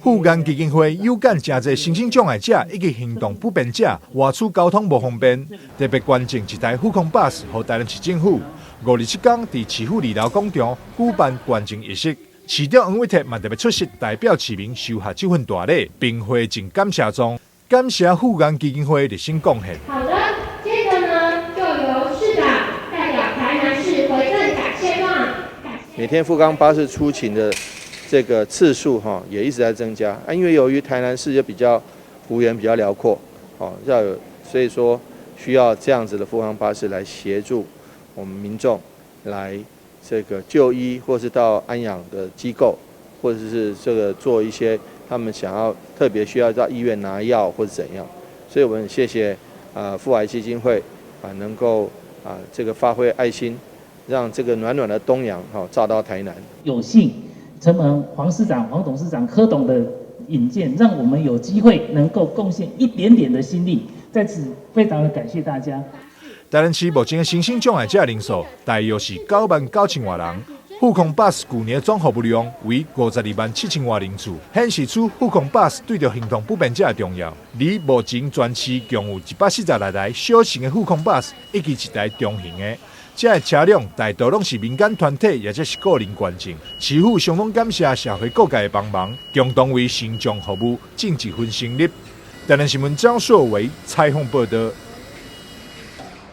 富江基金會有感誠濟身心障礙者以及行動不便者外出交通無方便，特別捐贈一台富康巴士予台南市政府。5月7工佇市府二樓廣場舉辦捐贈儀式，市長黃偉哲嘛特別出席，代表市民收下這份大禮，並回贈感謝狀，感謝富江基金會熱心貢獻。好的，接着呢，就由市長代表台南市回贈感謝狀。每天富岡巴士出勤的這個次數哈也一直在增加啊，因為由於台南市就比較幅員比較遼闊，哦，要有所以說需要這樣子的富康巴士來協助我們民眾來這個就醫，或是到安養的機構，或者是這個做一些他們想要特別需要到醫院拿藥或者怎樣，所以我們謝謝啊富癌基金會啊能夠啊這個發揮愛心，讓這個暖暖的冬陽哈照到台南。有幸承蒙黃市長、黃董事長、柯董的引薦，讓我們有機會能夠貢獻一點點的心力，在此非常的感謝大家。台南市目前的身心障礙者人數大約是9萬9千外人，富康巴士舊年總服務量為52萬7千外人次，顯示出富康巴士對著行動不便者的重要。而目前全市共有146台小型的富康巴士，以及一台中型的。這个車輛大多攏是民間團體，或者是個人捐贈。市府相當感謝社會各界的幫忙，共同為身障服務盡一份心力。台南新聞張碩維採訪報道。